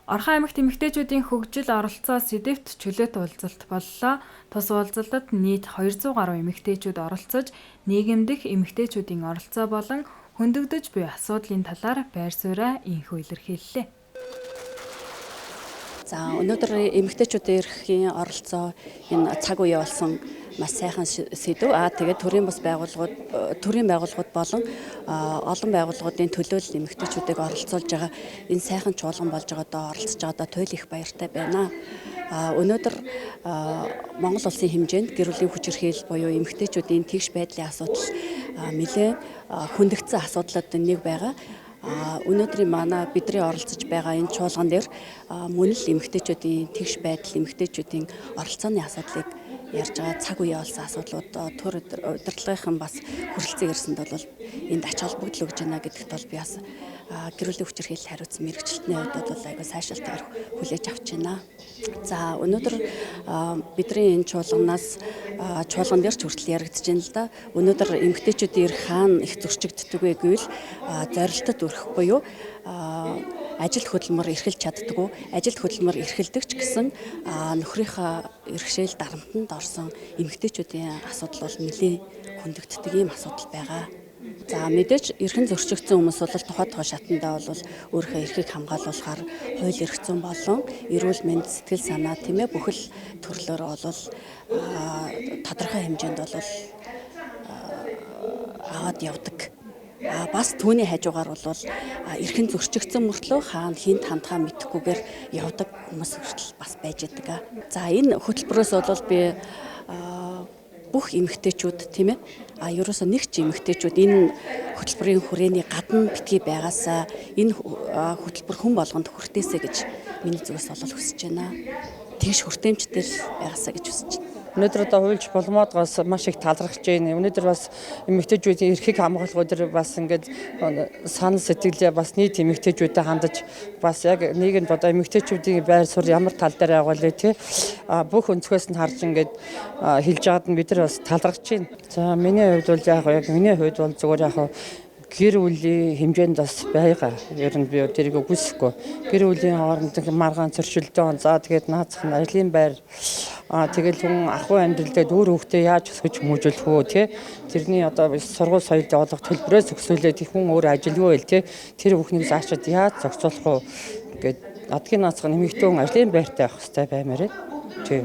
Орхон аймагт эмэгтэйчүүдийн хөгжил оролцоо сэдэвт чөлөөт уулзалт боллоо. Тус уулзалтад нийт 200 гаруй эмэгтэйчүүд оролцож, нийгэмдэх эмэгтэйчүүдийн оролцоо болон хөндөгдөж буй асуудлын талаар байр сууриа инхүү илэрхийллээ. За, өнөөдөр эмэгтэйчүүдийн эрхийн оролцоо энэ цаг үе болсон маш сайхан сэдэв. Тэгээд төрийн бас байгууллагууд, төрийн байгууллагууд болон олон байгууллагуудын төлөөлөл эмэгтэйчүүдийг оролцуулж байгаа энэ сайхан чуулган болж байгаадаа оролцож байгаадаа туйл их баяртай байна. Өнөөдөр Монгол улсын хэмжээнд гэр бүлийн хүчирхийлэл буюу эмэгтэйчүүдийн тэгш байдлын асуудал нэлээд хөндөгдсөн асуудлуудын нэг байгаа. Өнөөдрийн манай бидний оролцож байгаа энэ чуулган дээр мөн л эмэгтэйчүүдийн тэгш байдал, эмэгтэйчүүдийн оролцооны асуудлыг ярьж байгаа цаг үе болсон асуудлууд төр удирдлагынхан бас хүрэлцэн ирсэнд бол энд ач холбогдол өгж байна гэдэгт бол би бас гэр бүлийн хүчирхийлэл хариуцсан мэргэжилтний хувьд бол айгүй сайшаалтаар хүлээж авч байна. За, өнөөдөр бидний энэ чуулганаас чуулган дээр ч хүртэл яригдж байна л да. Өнөөдөр эмэгтэйчүүдийн эрх хаана их зөрчигддөг вэ гэвэл зорилтод өрх буюу ажил хөдөлмөр эрхэлж чаддаггүй, ажил хөдөлмөр эрхэлдэг ч гэсэн нөхрийнхөө эрхшээл дарамтанд орсон эмэгтэйчүүдийн асуудал бол нэлээн хөндөгддөг ийм асуудал байгаа. За, мэдээж эрхэн зөрчигдсөн хүмүүс бол тухай шатандаа бол өөрийнхөө эрхийг хамгаалуулахаар хууль эрх зүйн болон эрүүл мэнд, сэтгэл санаа, тийм ээ, бүхэл төрлөөр бол тодорхой хэмжээнд бол аваад явдаг. Бас түүний хажуугаар бол эрхэн зөрчигдсөн мөртлөө хаана хинт хандхаа мэдэхгүйгээр явдаг хүмүүс хүртэл бас байж байдаг. За, энэ хөтөлбөрөөс бол би бүх эмэгтэйчүүд, тийм ээ, ерөөсөө нэг ч эмэгтэйчүүд энэ хөтөлбөрийн хүрээний гадна битгий байгаасаа, энэ хөтөлбөр хүн болгонд хүртээсэй гэж миний зүгээс бол хүсэж байна. Тэгш хүртээмжтэй байгаасаа гэж хүсэж байна. Өнөөдөр одоо хуульч Булмаадгаас маш их талархаж байна. Өнөөдөр бас эмэгтэйчүүдийн эрхийг хамгаалах өдөр бас ингээд санал сэтгэлээ бас нийт эмэгтэйчүүдэд хандаж, бас яг нийгэмд одоо эмэгтэйчүүдийн байр суурь ямар тал дээр байгаа вэ, тий, бүх өнцгөөс нь харж ингээд хэлж байгаад нь бид нар бас талархаж байна. За, миний хувьд бол яг миний хувьд бол зүгээр яг гэр бүлийн хэмжээнд бас байгаа. Ер нь би тэрийг үгүйсэхгүй. Гэр бүлийн хооронд маргаан зөрчилдөөн. За, тэгээд наацх нь ажлын байр. Тэгэл хүн ахуй амьдрал дээр өөр хүүхдээ яаж өсгөж хүмүүжүүлэх үү, тий? Тэрний одоо сургууль соёлд явуулах төлбөрөөс өксүүлээд хүн өөр ажилгүй байл, тий? Тэр бүхнийг заашид яаж зохицуулах уу гэд адгийн наацх нь эмэгтэй хүн ажлын байртай байх хэрэгтэй баймаар ээ. Тий.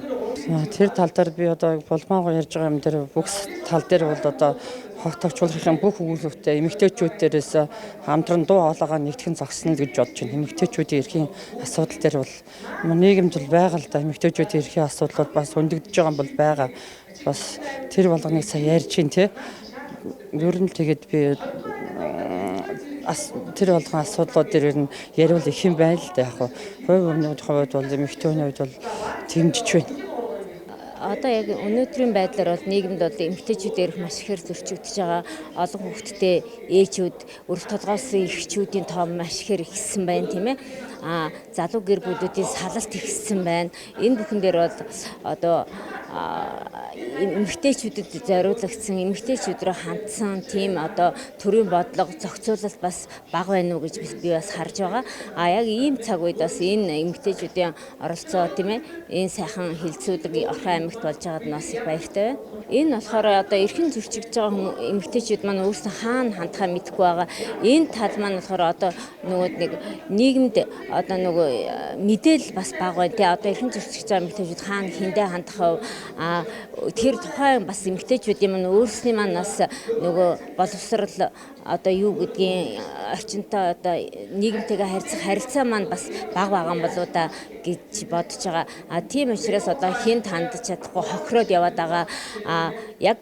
Тэр тал дээр би одоо Булмаагаа ярьж байгаа юм дээр бүх тал дээр бол одоо хог товчлохын бүх өгүүлбэртэй эмэгтэйчүүд дээрээс хамтран дуу хоолойгоо нэгтгэн зогсно л гэж бодож байна. Эмэгтэйчүүдийн эрхийн асуудал дээр бол нийгэмд бол байгаа л да, эмэгтэйчүүдийн эрхийн асуудлууд бас хөндөгдөж байгаа юм бол байгаа. Бас тэр болгоныг сая ярьж чинь, тий. Ер нь тэгээд би тэр болгон асуудлууд дээр ер нь яриул их юм байна л да, яг хувь хүний хувьд бол эмэгтэйний хувьд бол тэмжиж байна. Одоо яг өнөөдрийн байдлаар бол нийгэмд бол эмэгтэйчүүд эрх маш ихээр зөрчигдөж байгаа. Олон хүүхэдтэй ээжүүд, өрх толгойлсон эрчүүдийн тоо маш ихээр ихссэн байна, тийм ээ. Залуу гэр бүлүүдийн салалт ихссэн байна. Энэ бүхэн дээр бол одоо эмэгтэйчүүдэд зориулагдсан, эмэгтэйчүүд рүү хандсан тийм одоо төрийн бодлого, зохицуулалт бас бага байна уу гэж би бас харж байгаа. Яг ийм цаг үед бас энэ эмэгтэйчүүдийн оролцоо, тийм ээ, энэ сайхан хилцүүлэг Орхон аймагт болж байгаад нь бас их баяртай байна. Энэ болохоор одоо эрхэн зөрчигдөж байгаа эмэгтэйчүүд маань өөрсдөө хаана хандхаа мэдэхгүй байгаа. Энэ тал маань болохоор одоо нөгөө нэг нийгэмд одоо нөгөө мэдээлэл бас бага байна. Тэ, одоо эрхэн зөрчигдөж байгаа эмэгтэйчүүд хаана хиндэ хандах вэ? Тэр тухайн бас эмэгтэйчүүдийн маань өөрсний маань бас нөгөө боловсрал, одоо юу гэдгийг, орчинтой одоо нийгэмтэйгээ харьцах харилцаа маань бас бага байгаа юм болоо да гэж бодож байгаа. Тийм учраас одоо хинд хандж чадахгүй хохироод яваад байгаа. Яг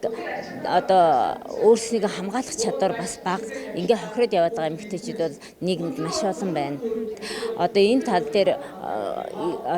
одоо өөрснийгөө хамгаалах чадвар бас бага. Ингээ хохироод яваад байгаа эмэгтэйчүүд бол нийгэмд маш олон байна. Одоо энэ тал дээр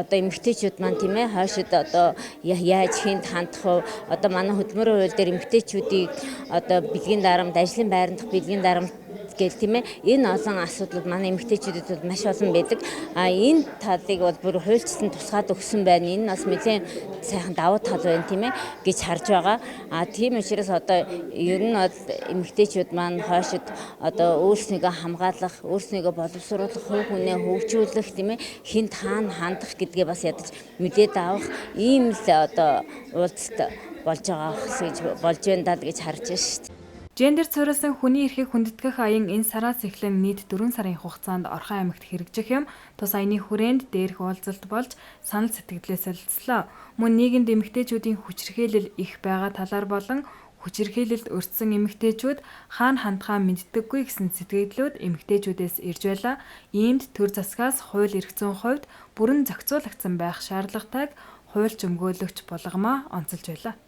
одоо эмэгтэйчүүд маань, тийм ээ, хойшид одоо яаж хинд хандах вэ? Одоо манай хөдөлмөрийн хууль дээр эмэгтэйчүүдийг одоо бэлгийн дарамт, ажлын байранд бэлгийн дарамт гэл тийм ээ, энэ олон асуудлууд манай эмэгтэйчүүдэд бол маш олон байдаг. А энэ талыг бол бүр хуульчлан тусгаад өгсөн байна. Энэ бас нэлээд сайхан давуу тал байна тийм ээ гэж харж байгаа. А тийм учраас одоо ер нь бол эмэгтэйчүүд маань хойшид одоо өөрснийгөө хамгаалах, өөрснийгөө боловсруулах, хувь хүнээ хөгжүүлэх тийм ээ, хинт хаана хандах гэдгээ бас ядаж мэдээд авах ийм л одоо уулзалт болж байгаа гэж болж байна даа гэж харж байна шүү дээ. Гендер суурилсан хүний эрхийг хүндэтгэх аян энэ сараас эхлэн нийт 4 сарын хугацаанд Орхон аймагт хэрэгжих юм. Тус аяны хүрээнд дээрх уулзалт болж санал сэтгэлдээ солилцлоо. Мөн нийгэмд эмэгтэйчүүдийн хүчирхийлэл их байгаа талаар болон хүчирхийлэлд өртсөн эмэгтэйчүүд хаана хандхаа мэддэггүй гэсэн сэтгэгдлүүд эмэгтэйчүүдээс ирж байлаа. Иймд төр засгаас хууль эрх зүйн хувьд бүрэн зохицуулагдсан байх шаардлагатайг хуульч өмгөөлөгч Булгамаа онцолж байлаа.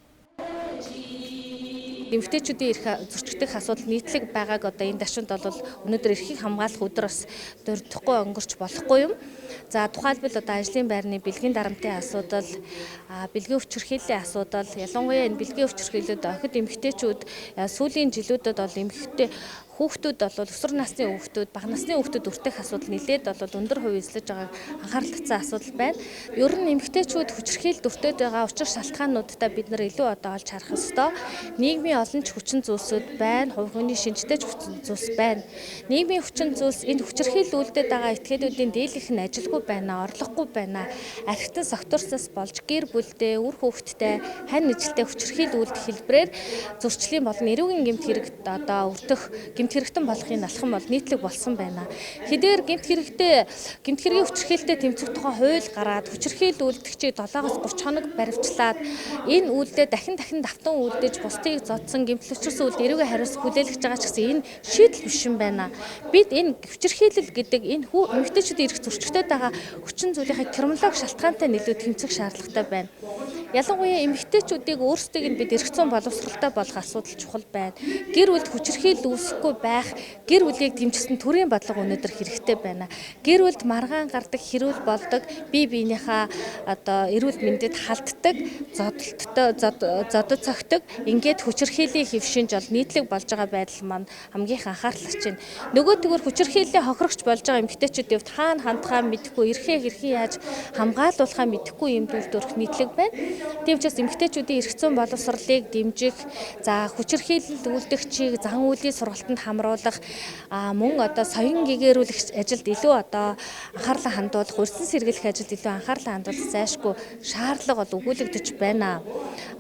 Эмэгтэйчүүдийн эрх зөрчигдөх асуудал нийтлэг байгааг одоо энэ дашинд бол өнөөдөр эрхийг хамгаалах өдөр бас дурдахгүй өнгөрч болохгүй юм. За тухайлбал одоо ажлын байрны бэлгийн дарамтын асуудал, бэлгийн хүчирхийллийн асуудал, ялангуяа энэ бэлгийн хүчирхийлэлд охид эмэгтэйчүүд сүүлийн жилүүдэд бол эмэгтэй хүүхдүүд бол өсвөр насны хүүхдүүд, бага насны хүүхдүүд өртөх асуудал нэлээд бол өндөр хувь эзлэж байгааг анхаарал татсан асуудал байна. Ер нь эмэгтэйчүүд хүчирхийлэлд өртөөд байгаа учир шалтгаануудтай бид нар илүү одоо олж харах ёстой. Нийгмийн олон ч хүчин зүйлсүүд байна, хувь хүний шинжтэй ч хүчин зүйлс байна. Нийгмийн хүчин зүйлс энэ хүчирхийлэл үлдээд байгаа этгээдүүдийн дийлэнх нь ажилгүй байна, орлогогүй байна. Архитан согтурснаас болж гэр бүлдээ, үр хүүхэдтэй, хань нэжилтэй хүчирхийлэл үлдэх хэлбэрээр зөрчлийн болон эрүүгийн гэмт хэрэгт одоо өртөх гэмт хэрэгтэн болохын алхам бол нийтлэг болсон байна. Хэдийгээр гэмт хэргийн хүчирхийлэлтэй тэмцэх тухай хууль гараад хүчирхийлэл үлдэгчийг 7-оос 30 хоног баривчлаад энэ үйлдээ дахин дахин давтан үлдэж бусдыг зодсон гэмтэл учирсан үйлд эрүүгээ хариуцлага хүлээлгэж байгаа ч гэсэн энэ шийдэл биш юм байна. Бид энэ хүчирхийлэл гэдэг энэ эмэгтэйчүүдийн эрх зөрчигдөд байгаа хүчин зүйлийнхээ криминологи шалтгаантай нөлөө тэмцэх шаардлагатай байна. Ялангуяа эмэгтэйчүүдийг өөрсдийг нь бид эрх зүйн боловсралтай болох асуудал чухал байна. Гэр бүлд хүчирхийлэл үүсэхгүй байх, гэр бүлийг дэмжсэн төрийн бодлого өнөөдөр хэрэгтэй байна. Гэр бүлд маргаан гардаг, хэрүүл болдог, бие биенийхээ одоо эрүүл мэндэд халддаг, зодолттой зодод цогтөг, ингээд хүчирхийллийн хэв шинж бол нийтлэг болж байгаа байдал маань хамгийн их анхаарал татж байна. Нөгөө тэгвэр хүчирхийллийн хохирогч болж байгаа эмэгтэйчүүдийн хувьд хаана хандхаа мэдэхгүй, эрхээ хэрхэн яаж хамгаалуулахаа мэдэхгүй юм дүр төрх нийтлэг байна. Тийм учраас эмэгтэйчүүдийн эрх зүйн боловсролыг дэмжих, за хүчирхийлэлд үлдэгчийг зан үйлийн сургалтанд хамруулах, мөн одоо соён гэгээрүүлэх ажилд илүү одоо анхаарлаа хандуулах, урьдчилан сэргийлэх ажилд илүү анхаарлаа хандуулах зайлшгүй шаардлага бол өгүүлэгдэж байна.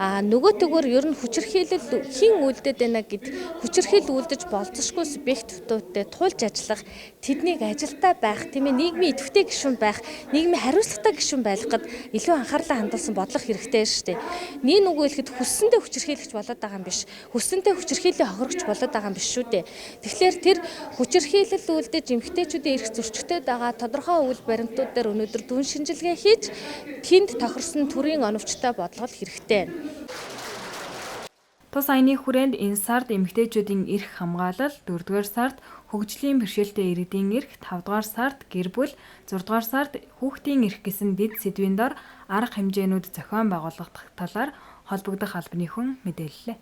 Нөгөө төгөөр ер нь хүчирхийлэл хэн үлдээд байна гэд хүчирхийлэл үлдэж болзошгүй субъектүүдтэй тулж ажиллах, тэднийг ажилдаа байх, тийм ээ, нийгмийн идэвхтэй гишүүн байх, нийгмийн хариуцлагатай гишүүн байлгахад илүү анхаарлаа хандуулсан бодлого хэрэгтэй шүү дээ. Нэг нүгөө хэлэхэд хүссэндээ хүчирхийлэгч болоод байгаа юм биш. Хүссэндээ хүчирхийллийн хохирогч болоод байгаа юм биш шүү дээ. Тэгэхээр тэр хүчирхийлэл үлдэж эмэгтэйчүүдийн эрх зөрчигдөд байгаа тодорхой үйл баримтууд дээр өнөөдөр дүн шинжилгээ хийж тэнд тохирсон төрийн оновчтой бодлого хэрэгтэй. Тус аяны хүрээнд энэ сард эмэгтэйчүүдийн эрх хамгаалал, 4-р сард хөгжлийн бэрхшээлтэй иргэдийн эрх, 5-р сард гэр бүл, 6-р сард хүүхдийн эрх гэсэн дэд сэдвийн дор арга хэмжээнүүд зохион байгуулах талаар холбогдох албаны хүн мэдээллээ.